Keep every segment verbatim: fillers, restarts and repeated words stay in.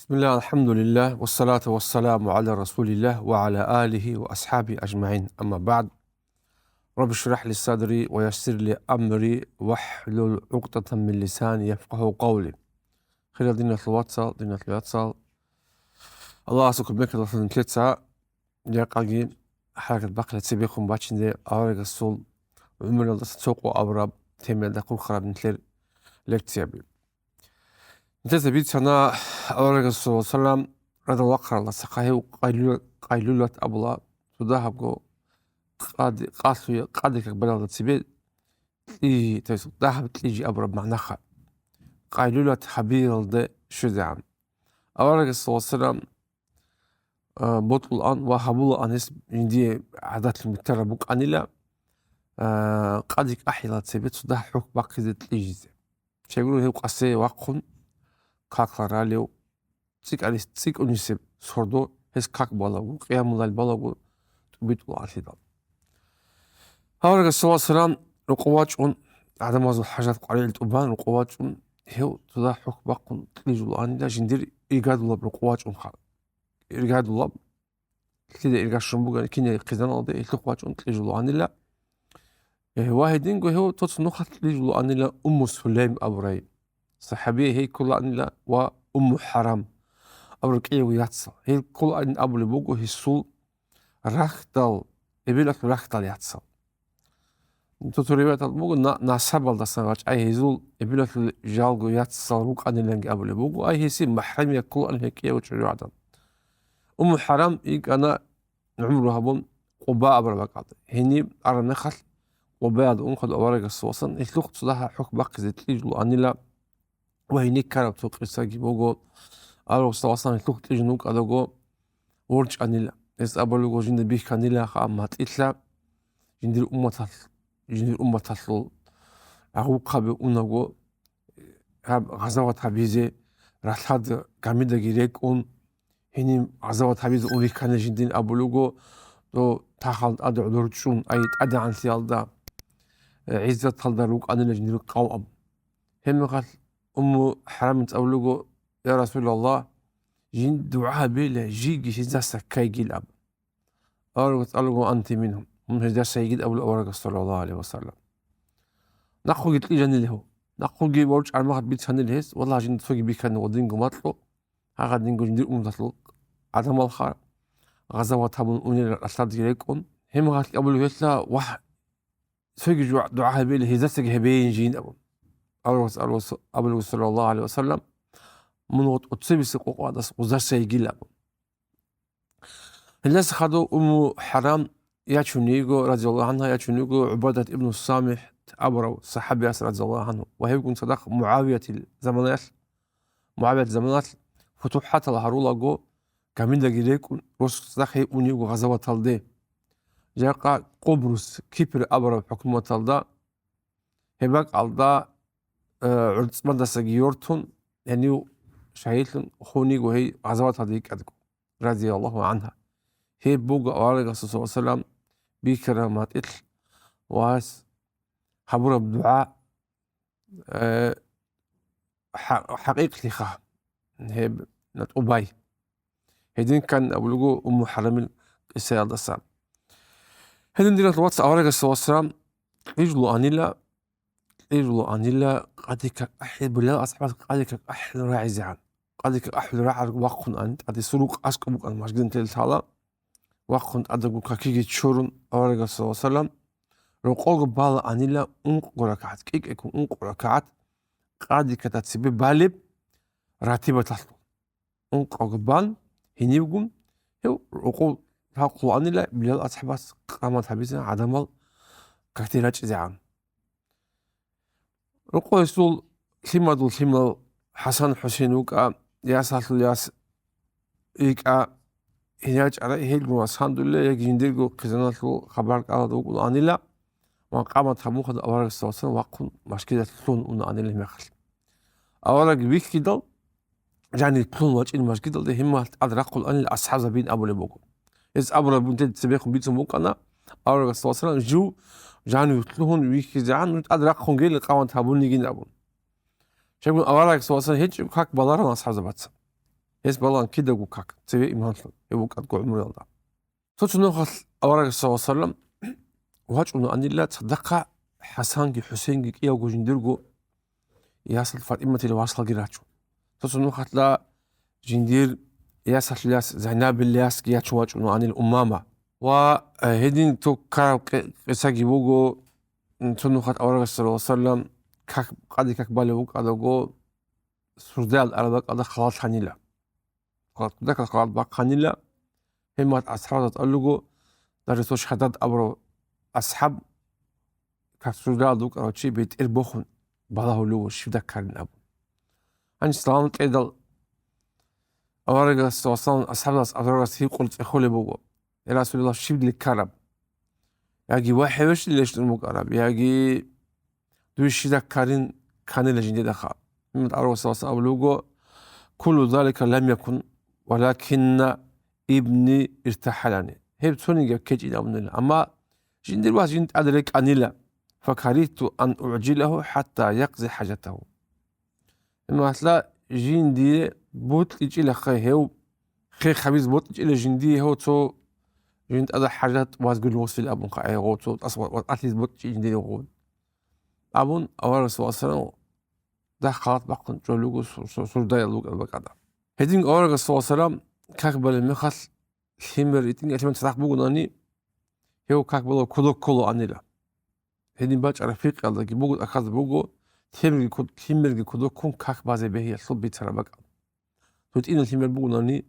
بسم الله، الحمد لله، والصلاة والسلام على رسول الله وعلى آله وأصحابه أجمعين. أما بعد. رب اشرح لي صدري ويسر لي أمري واحلل عقدة من لساني يفقهوا قولي. Хирал диналъул вацал, диналъул яцал. Аллагьасул кумекалъун нилъеца жакъаги хӀаракат бахъизе цебехун бачине аварагасул гӀумруялдаса цо къо абураб темаялда хурхараб нилъер лекцияби. Нилъеца бицана аварагасул салам радал вахъаралдаса хъа гьев къайлула-, къайлулат абула, цо дагьабго къад-, къалъуя-, къадикак балалда цебе кьи-, то есть дагьаб кьижи абураб магӀнаха. Къайлулат гьабиялда щвезегӀан. Аварагасул салам а, бокьулаан ва гьабулаан гьес жиндие гӀадатлъун бетараб букӀанила, а, къадик ахӀила цебе цо дагь хӀухь бахъизе кьижизе. Щайгурелъул гьев къасе вахъун, какла ралев, цӀикӀкӀарис-, цӀикӀкӀунисеб сордо гьес как балагу, къиямулал балагу тӀубитӀулаан лъидал. Аварагас саллаллагьу гӀалайгьи ва саллам рукъу вачӀун, гӀадамазул хӀажат къваригӀел тӀубан рукъу вачӀун, гьев цо дагь хӀухь бахъун кьижулаанила жиндир иргадулаб рукъу вачӀунха. Иргадулаб, лъида иргашун бугани, кинай хъизаналде гьелъухъ вачӀун кьижулаанила. Э, ва гьединго гьев цо-цо нухалъ кьижулаанила Умму Сулайм абурай. СахӀабия гьей кколаанила ва Умму ХӀарам абураб кӀиявго яцал. Гьел кколаан абулеб буго гьесул рахьдал, эбелалъул рахьдал яцал. Цо-цо риваяталда буго, на-, насабалдасан рачӀай гьезул эбелалъул жалго яцал рукӀаниланги абулеб буго, ай гьесие махӀрамияк кколаан гьекӀияв чӀужугӀадан. Умму ХӀарам йикӀана гӀумру гьабун Къуба абураб бакӀалда. Гьениб араб мехалъ, Къубаялда унхъал аварагасул васан гьелъухъ цо дагь хӀухь бахъизе кьижулаанила. Ва гьениб ккараб цо къисаги буго, аварагасул васан гьелъухъ кьижун вукӀадаго ворчӀанила. Гьес абулего жинда бихьанила, амма гьатӀилъа жиндир умматалъ-, жиндир умматалъул гӀагъуккаби унаго, гьаб гъазават гьабизе, ралъад гамидаги рекӀун, гьениб гъазават гьабизе ун рихьана жиндин абулего, дов тахал тӀаде гӀодор чӀун, ай тӀадегӀанлъиялда, э, гӀиззаталда рукӀанила жиндир къавм абун. Гьебмехалъ Умму ХӀарамица абулего: «Я Расулаллагь, жинда дугӀа гьабейила, жийги гьездаса ккайгил», – абун. Аварагас абулего: «Анти мингьум», мун гьездаса йигин абула аварагас, саллаллагьу гӀалайгьи ва саллам. Нахъуги кьижанил гьев. Нахъуги ворчӀармагъад бицанил гьес, валлагь, жинда цоги бихьани ва динго макьу, гьагъадинго жиндир умматалъул гӀадамалха, гъазават гьабун унел ралъадги рекӀун. Гьебмехалъ абулев гьелъа: «Вагь, цоги жугӀ-, дугӀа гьабейила, гьездасаги гьабейин жийин», – абун. Аварагас абулего, саллаллагьу гӀалайгьи ва саллам: «Мун гъотӀ цебесеб къокъ гьадас гъездаса йигил», – абун. Гьелдаса хадув Умму ХӀарам ячун йиго, радияллагьу гӀангьа, ячун йиго ГӀубадат ибну СамихӀ абурав сахӀабияс, радияллагьу гӀангьу, ва гьевгун цадахъ МугӀавиятил заманаялъ, МугӀавиятил заманалъ футухӀатал гьарулаго, гамидаги рекӀун, рос цадахъ гьей ун йиго гъазаваталде. Жакъа Къубрус, Кипр абураб хӀукуматалда, гьеб бакӀалда, э, гӀурцӀбандасаги йортун, гьенив шагьидлъун хун йиго гьей гъазаваталде йикӀадго, радияллагьу гӀангьа. Гьеб буго аварагасул, саллаллагьу гӀалайгьи ва саллам, бихьараб гьатӀилъ ва гьес гьабураб дугӀа, э, хӀа-, хӀакъикълъиха гьеб натӀубай. Гьедин ккани абулего Умму ХӀарамил къисаялдаса. Гьедин, диналъул вацал, аварагасул, саллаллагьу гӀалайгьи ва саллам, кьижулаанила, кьижулаанила къадикак ахӀи-, Билал асхӀабас къадикак ахӀи рагӀизегӀан. Къадикак ахӀи рагӀарго вахъун ани, тӀаде сурукъ аскӀоб букӀана мажгиталъе лъала, вахъун тӀадабго какиги чурун, аварагас, саллаллагьу гӀалайгьи ва саллам, рокъого балаанила ункъго ракагӀат, кӀикӀиккун ункъго ракагӀат, къадикада цебе балеб ратибаталъул. Ункъого бан, гьенивгун, гьев рокъов лъалхъулаанила Билал асхӀабас къамат гьабизе гӀадамал какде рачӀизегӀан. Рокъов гьесул лъимадул лъимал ХӀасан-ХӀусейн вукӀа, ясалъул яс йикӀа, гьенир чӀарай гьелгун васандулел, яги жиндирго хъизаналъул хабар кӀалада вукӀулаанила, ва къамат гьабун хадуб аварагасда васан вахъун машгидалъ лъун унаанила гьеб мехалъ. Авараг вихьидал, жанив лъун вачӀин машгидалда, гьеб мехалъ тӀад рахъулаанила асхӀабзабин абулеб буго. Гьез абураб бунтел цебехун бицун букӀана, аварагас, саллаллагьу гӀалайгьи ва саллам, жив жанив лъугьун вихьизегӀан, нуж тӀад рахъун гел, къамат гьабун йигин абун. Щайгун аварагас, саллаллагьу гӀалайгьи ва саллам, гьечӀеб как баларан асхӀабзабаца. Гьес балагьун кидаго как, цеве иманлъун, гьев вукӀадго гӀумруялда. Цо-цо нухалъ аварагас саллаллагьу гӀалайгьи ва саллам вачӀунаанила цадахъа ХӀасанги ХӀусейнги кӀиявго жиндирго ясал ФатӀиматил васалги рачун. Цо-цо нухалъ жиндир ясалъул яс Зайнабил ясги ячун вачӀунаанил Умама. Ва, э, гьедин цо ккараб къи-, къисаги буго, м, цо нухалъ аварагас саллаллагьу гӀалайгьи ва саллам как, къаде как балев вукӀадаго, суждаялда араб бакӀалда халал лъанила. Халал, халал бахъанила. Гьеб мехалъ асхӀабзабаз абулего, даже цо Шаддад абурав асхӀаб, как суждаялда вукӀарав чи бетӀер бохун балагьулев вуго, щиб даккарин абун. Гьанже салам кьедал, аварагас саллаллагьу гӀалайгьи ва саллам асхӀабзабаз аварагас гьикъун цӀехолеб буго: «Я Расулаллагь, щиб ликкараб? Яги вахӀи вещи лещтӀун букӀараб, яги дуе щиб даккарин кканила жиндидаха?» Гьеб мехалъ аварагас саллаллагьу гӀалайгьи ва саллам абулеб буго: «Куллу залика лам якун, валакинна ибни иртахӀалани». Гьеб цониги ккечӀин абунила, амма жиндир вас жинда тӀаде рекӀанила. «Факаригьту ан угӀжилагьу хӀатта якъзи хӀажатагьу». Гьеб мехалъ жиндие бокьичӀила хъе гьев, хъе хабиз бокьичӀила жиндие гьев цо жинда тӀаде хӀажат вазгур восил абун хъе гьев цо тӀас ва-, ва-, тӀалъиз бокьичӀи жиндие гьев. Абун аварагас саллаллагьу гӀалайгьи ва саллам дагь халат бахъун чӀолего су-, су-, суждаял вукӀараб бакӀалда. Гьедин аварагас саллаллагьу гӀалайгьи ва саллам как балеб мехалъ лъимер итӀинги лъимер цадахъ бугунани, гьев как балев кодоб кколаанила. Гьедин бачӀараб фикъиялдаги буго, тӀахьазда буго, лъимерги код-, лъимерги кодоб ккун как базе бегьиялъул бицараб бакӀал. Цо тӀинаб лъимер бугунани,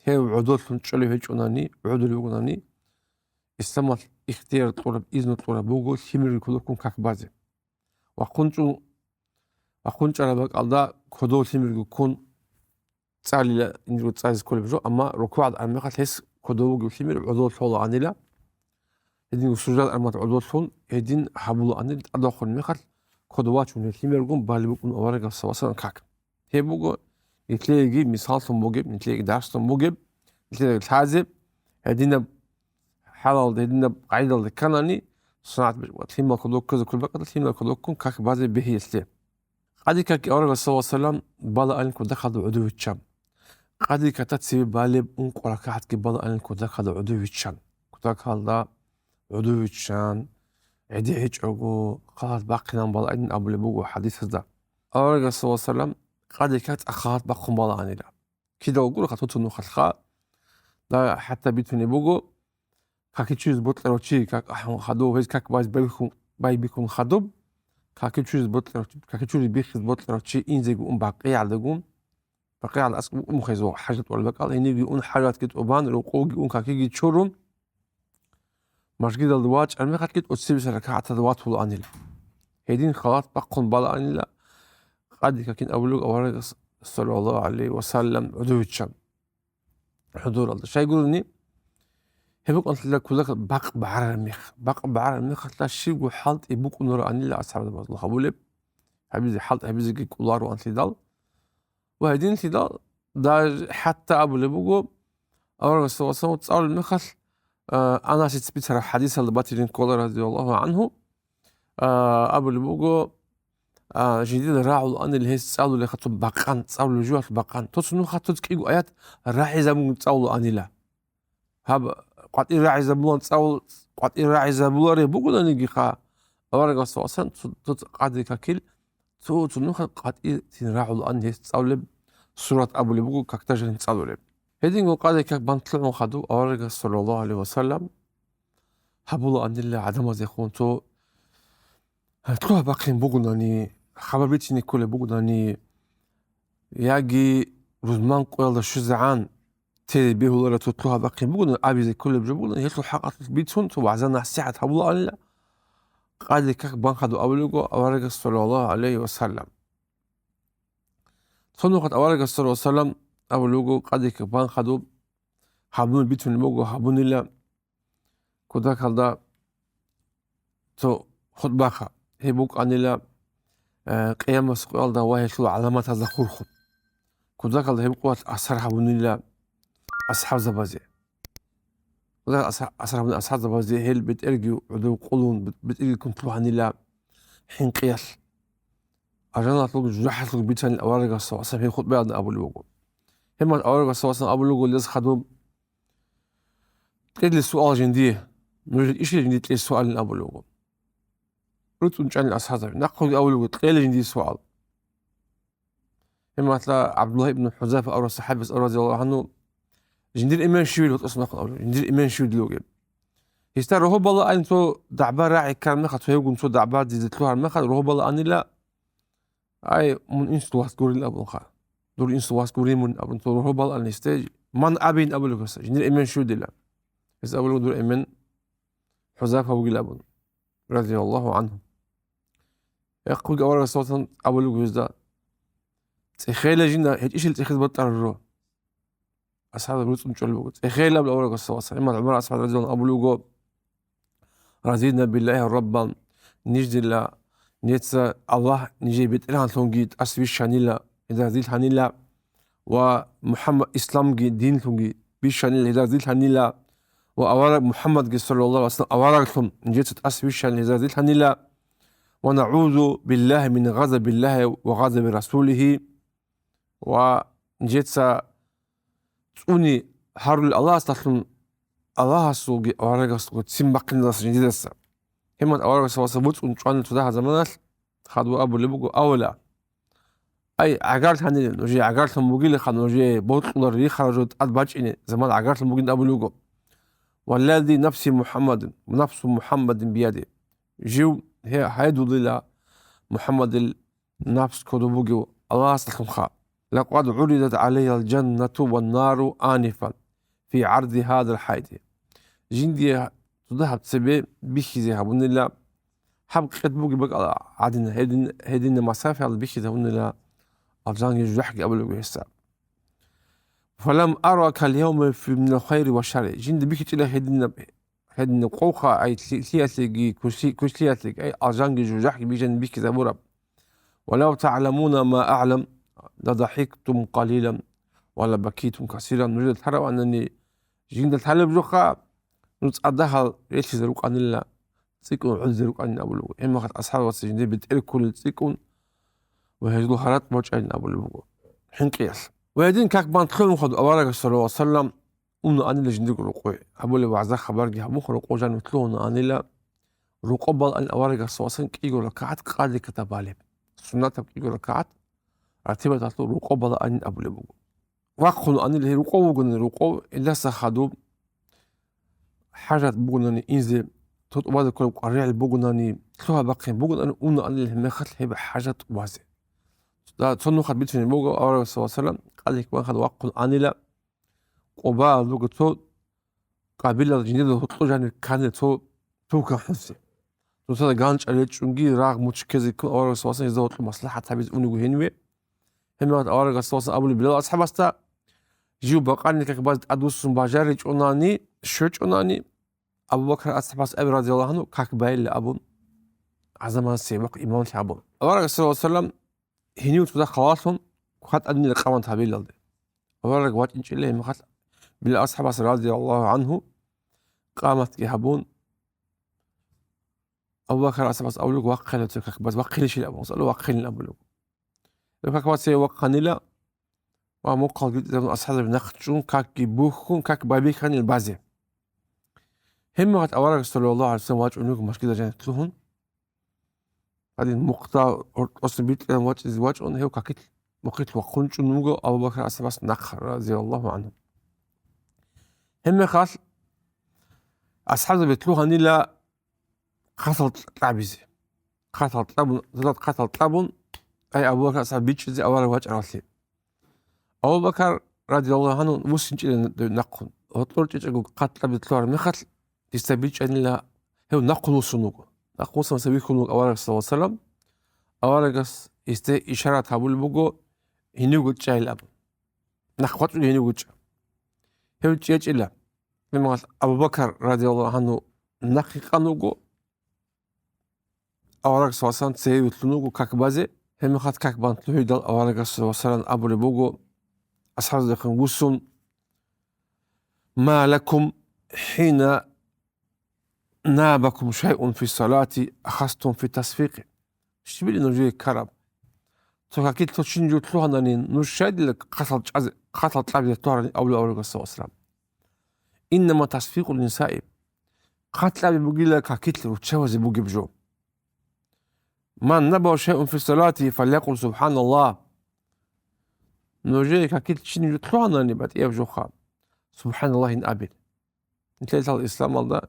гьев гӀодолъун чӀолев гьечӀонани, гӀодулев вугунани, исламалъ ихтияр кьураб, изну кьураб буго лъимерги кодоб ккун как базе. Вахъун чӀун, вахъун чӀараб бакӀалда кодов лъимерги ккун, цӀалила, жиндирго цӀализе кколеб жо, амма рукугӀалда араб мехалъ гьес кодов вугев лъимер гӀодов лъолаанила, гьедин суждалда араб мехалъ гӀодов лъун, гьедин гьабулаанила, тӀадвахун мехалъ кодов вачун гьев лъимергун балеб букӀун аварагас саллаллагьу гӀалайгьи ва саллам как. Гьеб буго нилъееги мисаллъун бугеб, нилъееги дарслъун бугеб, нилъееги лъазе, гьединаб хӀалалда, гьединаб къагӀидалда кканани, санагӀат бе-, ва лъимал кодоб ккезе кколеб бакӀалда лъимал кодоб ккун как базе бегьиялъе. Къаде как аварагас саллаллагьу гӀалайгьи ва саллам балаанил кодахъалда гӀодов виччан. Къаде какда цеве балеб ункъо ракагӀатги балаанил кодахъалда гӀодов виччан. Кодахъалда гӀодов виччан, гӀеде гьечӀого, халат бахъинан балаанин абулеб буго хӀадисазда. Аварагас саллаллагьу гӀалайгьи ва саллам къаде как цӀакъ халат бахъун балаанила. Кидал гуро хатуцун нухалъха, да, хӀатта бицунеб буго, какичуриз бокьарав чи, как ахӀун хадув, гьез как баз байбихьун, байбихьун хадуб, какичуриз бокьарав чи, какичуриз биххиз бокьарав чи инзего ун БакъигӀалдагун, БакъигӀалда аскӀоб укӀун хезо хӀажат валеб бакӀал, гьенивги ун хӀажатги тӀубан, рокъовги ун какиги чурун, мажгидалда вачӀар мехалъги тӀоцебиса ракагӀаталда ватулаанила. Гьедин халат бахъун балаанила, къаде какин абулеб аварагас, саллаллагьу гӀалайгьи ва саллам, гӀодов виччан. ХӀудуралда. Щайгурони, гьеб букӀанлъила кулакал бакъ багӀарараб мех. Бакъ багӀарараб мехалъа щибго хӀалтӀи букӀунароанила асхӀабзабазул гьабулеб, гьабизе хӀалтӀи гьабизеги кӀолароанлъидал. Ва гьединлъидал, даже хӀатта абулеб буго, аварагас саллаллагьу гӀалайгьи ва саллам цӀалулеб мехалъ, а, Анасица бицараб хӀадисалда батилин ккола, радияллагьу гӀангьу, а, абулеб буго, а, жиндир рагӀулаанила гьес цӀалулеха цо бакъан, цӀалулеб жоялъул бакъан. Цо-цо нухалъ цо кӀиго аят рагӀизабун цӀалулаанила. Гьаб къватӀир рагӀизабулан цӀал-, къватӀир рагӀизабулареб бугонаниги ха, аварагас васан цо-, цо-, цо къаде какил, цо-цо нухалъ къватӀир цин рагӀулаан гьес цӀалулеб сурат абулеб буго, какда жаниб цӀалулеб. Гьединго къаде как банлъугӀун хадув аварагас, саллаллагьу гӀалайгьи ва саллам, гьабулаанила гӀадамазехун цо лъугьа-бахъин бугунани, хабар бицине кколеб бугунани, яги рузман къоялда щвезегӀан тезе бегьулареб цо лъугьа-бахъин бугунани, абизе кколеб жо бугунани, гьелъул хӀакъалъулъ бицун цо вагӀза-насихӀат гьабулаанила, къаде как бан хадув абулего аварагас, саллаллагьу гӀалайгьи ва саллам. Цо нухалъ аварагас, саллаллагьу гӀалайгьи ва саллам, абулего, къаде как бан хадуб гьабун бицунеб буго, гьабунила, кодакалда цо хутӀбаха. Гьеб букӀанила, э, къиямас къоялда ва гьелъул гӀаламатазда хурхун. Кодакалда гьеб къоялъ асар гьабунила асхӀабзабазе. Кодакалда асхӀа-, асар гьабунила асхӀабзабазе, гьел бетӀерги гӀодов къулун, бет-, бетӀерги ккун лъугьанила хӀинкъиялъ. Ажаналъулго жужахӀалъулго бицанил аварагас, саллаллагьу гӀалайгьи ва саллам, гьеб хутӀбаялда абулеб буго. Гьеб мехалъ аварагас саллаллагьу гӀалайгьи ва саллам абулеб буго, гьелъ хадуб кьезе суал жиндие, нуж ишин жиндие кьезе суалин абулеб буго. РуцӀцӀун чӀанила асхӀабзаби. Нахъеги абулеб буго, кьела жиндие суал. Гьеб мехалъ ГӀабдуллагь ибн ХӀузайфа абурав сахӀабияс абуна, радияллагьу гӀангьу, жиндир эмен щивил гьоркьосан нахъе абулеб, жиндир эмен щив дила вугеб. Гьесда рогьобала айин цо дагӀба рагӀи ккараб мехалъ, цо гьевгун цо дагӀба дида лъугьараб мехалъ, рогьобала анила, ай, мун инсул вас гурин абунха. Дур инсул вас гурин мун абун, цо рогьобала анила гьесде, ман аби абулеб гьес, жиндир эмен щив дила. Гьес абулеб, дур эмен ХӀузайфа вугилан абун, радияллагьу гӀангьу. Гьеб мехалъ аварагас саллаллагьу гӀалайгьи ва саллам абулеб буго гьезда, цӀехейила жинда, гьечӀищел цӀехезе батӀараб жо. АсхӀабзаби руцӀцӀун чӀолеб буго. ЦӀехейилан абулеб аварагас саллаллагьу гӀалайгьи ва саллам. Гьеб мехалъ ГӀумар асхӀаб радияллагьу гӀангьу абулеб буго, разина биллагьи раббан, ниж дила, нижеца Аллагь нижее БетӀергьанлъунги тӀасвищанила, гьезда разилъанила, ва МухӀаммад исламги динлъунги бищанила, гьезда разилъанила, ва авараг МухӀаммадги саллаллагьу гӀалайгьи ва саллам авараглъун нижеца тӀасвищанила, гьезда разилъанила, ва нагӀузу биллагьи мин гъазабиллагьи ва гъазаби расулигьи, ва нижеца цӀуни гьарулел Аллагьасдалъун, Аллагьасулги аварагасулги ццин бахъиналдаса жиндидаса. Гьеб мехалъ аварагас саллаллагьу гӀалайгьи ва саллам буцӀцӀун чӀванила цо дагьаб заманалъ, хадуб абулеб буго, авала, ай, гӀагарлъанилан, нужее гӀагарлъун бугилаха, нужее бокьулар рихараб жо тӀад бачӀине заман гӀагарлъун бугин абулеб буго. Валлази нафси МухӀаммадин, нафсу МухӀаммадин биядигьи. Жив гье-, гьедулила МухӀаммадил нафс кодоб бугев Аллагьасдалъунха. Лакъад гӀуридат гӀалайял жаннату ван нару анифан фи гӀарзи гьазал хӀайти. Жиндие цо дагьаб цебе бихьизе гьабунила, гьаб къед бугеб бакӀал гӀадин, гьедин, гьединаб масафаялда бихьизе гьабунила алжанги жужахӀги абулеб буго гьесда. Фалам ара кал явма фи минал хайри ва шарри. Жинда бихьичӀила гьединаб, гьединаб къовха, ай, лъи-, лъиялъеги, куш-, кушлъиялъеги, ай, алжанги жужахӀги бижани бихьизабураб. Валав тагӀламуна ма агӀлам, ладахӀиктум къалилан, ва лабакитум касиран. Нужеда лъаравани, жинда лъалеб жоха, нуж цӀадагьал релълъизе рукӀанила, цӀикӀкӀун гӀодизе рукӀанин абулеб буго. Гьеб мехалъ асхӀабаца жиндир бетӀер кколел цӀикӀкӀун ва гьезул гьаратӀ бачӀанин абулеб буго хӀинкъиялъ. Ва гьедин как бан лъугьун хадуб аварагас саллаллагьу гӀалайгьи ва саллам унаанила жиндирго рокъове. Гьабулеб вагӀза-хабарги гьабунха, рокъов жаниве лъугьунаанила, рокъоб балаанила аварагас саллаллагьу гӀалайгьи ва саллам кӀиго ракагӀат къадриккатаб балеб. Суннатаб кӀиго ракагӀат, ратибаталъул рокъоб балаанин абулеб буго. Вахъун анила гьей рукъов вугони рукъов, илдаса хадуб хӀажат бугони инзе, тӀубазе кколеб къваригӀел бугони, лъугьа-бахъин бугони, уна анила гьеб мехалъ гьеб хӀажат тӀубазе. Да, цо нухалъ бицунеб буго, аварагас саллаллагьу гӀалайгьи ва саллам къадриккун хадуб вахъун анила, Къубаялда буго цо къабилал жиндирго гьоркьор жаниб кканила цо тувкан хӀунси. Цоцазда ганчӀал речӀчӀунги рагъ мучи ккезе ккун, аварагас саллаллагьу гӀалайгьи ва саллам гьезда гьоркьор маслахӀат гьабизе унеб буго гьениве. Гьеб мехалъ аварагас саллаллагьу гӀалайгьи ва саллам абулеб, Билал асхӀабасда, жив бакъаниги как базе тӀадвуссун бажаричӀонани, щвечӀонани, Абу Бакр асхӀабас абе, радияллагьу гӀангьу, как байила абун, гӀазаман севахъ имамлъи абун. Аварагас саллаллагьу гӀалайгьи ва саллам гьенив цо дагь халалъун кватӀанила къамат гьабилалде. Авараг вачӀинчӀила гьеб мехалъ Билал асхӀабас, радияллагьу гӀангьу, къаматги гьабун, Абу Бакр асхӀабас абулеб, вахъила цо как базе, вахъилищила абун, салла вахъилин абулеб. Гьеб как базе вахъанила ва мухъалги тӀадабун асхӀабзаби нахъчӀун, какги бухьун, как байбихьанила базе. Гьеб мехалъ авараг саллаллагьу гӀалайгьи ва саллам вачӀун вуго масгидалда жаниб лъугьун. Гьадин мухъда гьоркьосан бикьараб вачӀине вачӀун, гьев какилъ мухъилъ вахъун чӀун вуго Абу Бакр асхӀабас нахъа, радияллагьу гӀангьу. Гьеб мехалъ асхӀабзаби лъугьанила хъатал кьабизе. Хъатал кьабун, залат хъатал кьабун, ай Абу Бакр асхӀаб бичӀчӀизе авараг вачӀаравлъи. Абу Бакр, радияллагьу гӀангьу, вуссинчӀила нахъун. Гьоркьор чӀечӀого хъат кьабизе лъугьараб мехалъ, гьесда бичӀчӀанила, гьев нахъун вуссун вуго. Нахъ вуссун гьесда вихьун вуго авараг саллаллагьу гӀалайгьи ва саллам. Аварагас гьесде ишарат гьабулеб буго, гьенивго чӀайилан абун. Нахъ вачӀун гьенивго чӀа. Гьев чӀечӀила. Гьеб мехалъ Абу Бакр, радияллагьу гӀангьу, нахъе къан вуго. Авараг саллаллагьу гӀалайгьи ва саллам цеве вилълъун вуго как базе, гьеб мехалъ как бан лъугӀидал аварагас саллаллагьу гӀалайгьи ва саллам абулеб буго, асхӀабзабихъе вуссун: «Ма лакум хӀина набакум шайъун фи салати ахастум фи тасфикъи?» Щибила нужее ккараб? цо какил цо ччинаб жо лъугьанани, нуж щай дила хъатал чӀазе, хъатал кьабизе лъугьарани абулеб аварагас, саллаллагьу гӀалайгьи ва саллам. Иннама тасфикъу нисаи. Хъат кьаби бугила какил руччабазе бугеб жо. Ман набагьа шайъун фи салати, фалякъул субхӀаналлагь. Нужее какил ччинаб жо лъугьанани батӀияб жоха, субхӀаналлагьин абе. Нилъелъал исламалда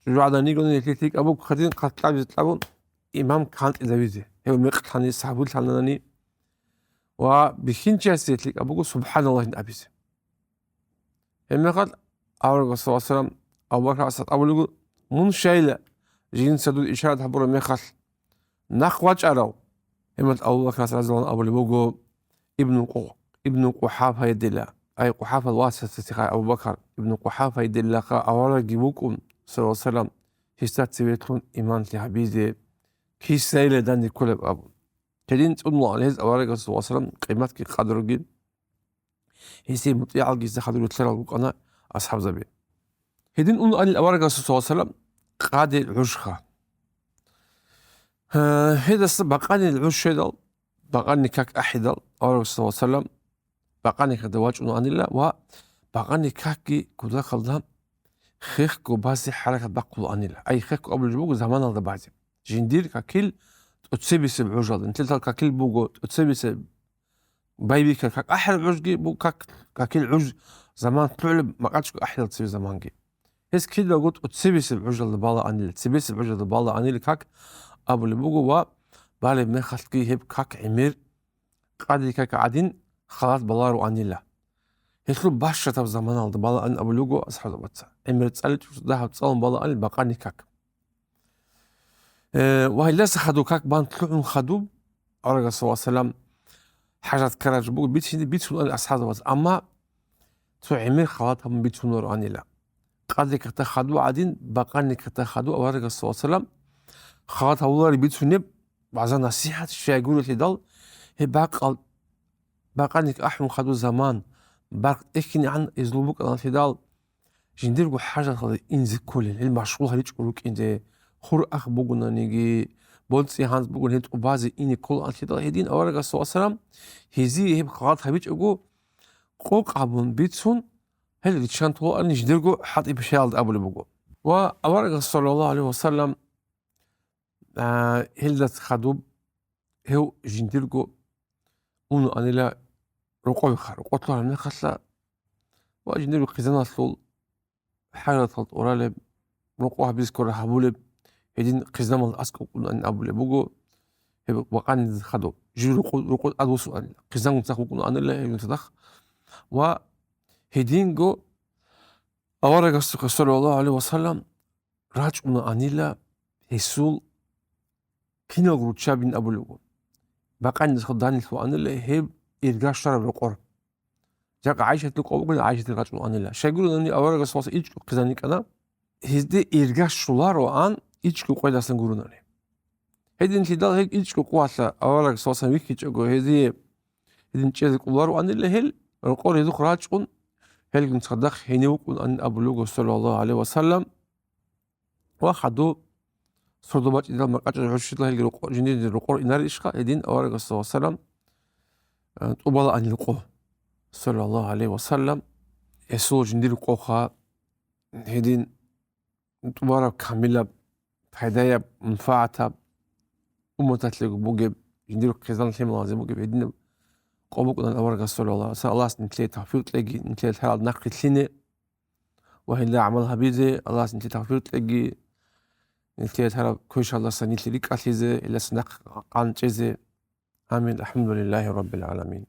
чӀужугӀадан йигони, нилъее лъикӀаб буго гьадин хъат кьабизе кьабун, имам кантӀизавизе. Гьев мекълъани, сахӀвилъанани ва бихьинчиясе лъикӀаб буго субхӀаналлагьин абизе. Гьеб мехалъ аварагас, саллаллагьу гӀалайгьи ва саллам, Абу Бакр асхӀаб абулего, мун щайила, жинца дур ишарат гьабураб мехалъ, нахъ вачӀарав? Гьеб мехалъ Абу Бакр асхӀаб разияллагьу гӀангьу абулеб буго, Ибну Къу-, Ибну КъухӀафаядила, ай, КъухӀафал васасдасихъа Абу Бакр, Ибну КъухӀафаядилаха аварагги вукӀун, саллаллагьу гӀалайгьи ва саллам, гьесда цеве лъун иманлъи гьабизе, кисайила данде кколеб абун. Гьедин цӀунулаан гьез аварагасул, саллаллагьу гӀалайгьи ва саллам, къиматги къадрги. Гьесие мутӀигӀалги гьесда хадур вилълъарал рукӀана асхӀабзаби. Гьедин ун анил аварагасул, саллаллагьу гӀалайгьи ва саллам, къаде гӀужха. Гьедаса бакъанил гӀуж щведал, бакъанил как ахӀидал, аварагас, саллаллагьу гӀалайгьи ва саллам, бакъанил какда вачӀун анила ва бакъанил какги кудлахъалда хехго базе хӀаракат бахъулаанила. Ай, хехго абулеб жо буго заманалда базе. Жиндир какил тӀоцебесеб гӀужалда. Нилъелъал какил буго тӀоцебесеб байбихьа как ахӀараб гӀужги буго как, какил гӀуж заман лъугӀулеб макъачӀго ахӀилал цеве заманги. Гьес кидаго тӀоцебесеб гӀужалда балаанила, цебесеб гӀужалда балаанила как абулеб буго ва балеб мехалъги гьеб как гӀемер къаде как гӀадин халат балароанила. Гьелъул бащадаб заманалда балаан абулего асхӀабзабаца. ГӀемер цӀаличӀого дагьаб цӀалун балаанил бакъани как. Э, ва гьелдаса хадуб как бан лъугӀун хадуб, аварагас, саллаллагьу гӀалайгьи ва саллам, хӀажат ккараб жо буго бицин, бицунаан асхӀабзабаца. Амма цо гӀемер халат гьабун бицунароанила. Къаде какда хадуб гӀадин, бакъани какда хадуб аварагас, саллаллагьу гӀалайгьи ва саллам, халат гьавулари бицунеб, вагӀза-насихӀат щай гурелъидал, гьеб бакъал-, бакъанилъ ахӀун хадуб заман, баркь тӀехьинегӀан гьезул букӀаналъидал, жиндирго хӀажаталда инзе кколел, гьел машгъул гьаричӀого рукӀинзе, хур ах бугонаниги, боцӀи гьанз бугони гьел тӀубазе ине кколаанлъидал, гьедин аварагас, саллаллагьу гӀалайгьи ва саллам, гьезие гьеб халат гьабичӀого, къокъ гьабун бицун, гьел риччан толаани жиндирго хӀатӀи-пишаялда абулеб буго. Ва аварагас, саллаллагьу гӀалайгьи ва саллам, а, гьелдаса хадуб гьев жиндирго унаанила рокъовеха, рокъов лъугьараб мехалъа ва жиндирго хъизаналъул хӀажатал тӀуралеб, рокъов гьабизе ккола гьабулеб, гьедин хъизамал аскӀов вукӀунаан абулеб буго, гьеб бакъанизе хадуб. Жив рокъо-, рокъов тӀадвуссунанила, хъизангун цадахъ вукӀунаанила гьелгун цадахъ. Ва гьединго аварагасухъе, саллаллагьу гӀалайгьи ва саллам, рачӀунаанила гьесул киналго руччабин абулеб буго. Бакъанизе хадуб данделъ вуанила гьеб ирга щвараб рокъор. Жакъа ГӀайшатил къо бугони, ГӀайшатил рачӀунаанила. Щай гуронани, аварагас, саллаллагьу гӀалайгьи ва саллам, ичӀго хъизан йикӀана, гьезде ирга щолароан ичӀго къоялдасан гуронани. Гьединлъидал гьеб ичӀго къоялъа аварагас, саллаллагьу гӀалайгьи ва саллам, вихьичӀого гьезие гьедин чӀезе кӀолароанила гьел, рокъор гьезухъ рачӀун, гьелгун цадахъ гьенив вукӀунаан абулеб буго, саллаллагьу гӀалайгьи ва саллам. Ва хадуб сордо бачӀидал макъачӀа гӀурщидал гьелги рокъо-, жиндир рокъор инарищха, гьедин аварагас, саллаллагьу гӀалайгьи ва саллам, э, тӀубалаанил къо, саллаллагьу гӀалайгьи ва саллам, гьесул жиндир къоха, гьедин тӀубараб камилаб, пайдаяб, мунфагӀатаб, умматалъего бугеб, жиндир хъизан лъималазе бугеб гьединаб къо букӀунаан аварагас, саллаллагьу гӀалайгьи ва саллам. Аллагьас нилъее тавфикъ кьеги, нилъее лъарал нахъе лъине ва гьелда гӀамал гьабизе Аллагьас нилъее тавфикъ кьеги, нилъее лъараб квешалдаса нилъ рикӀкӀалъизе, гьелдаса нахъ къанчӀезе. Амин. АлхӀамдулиллагьи раббил гӀаламин.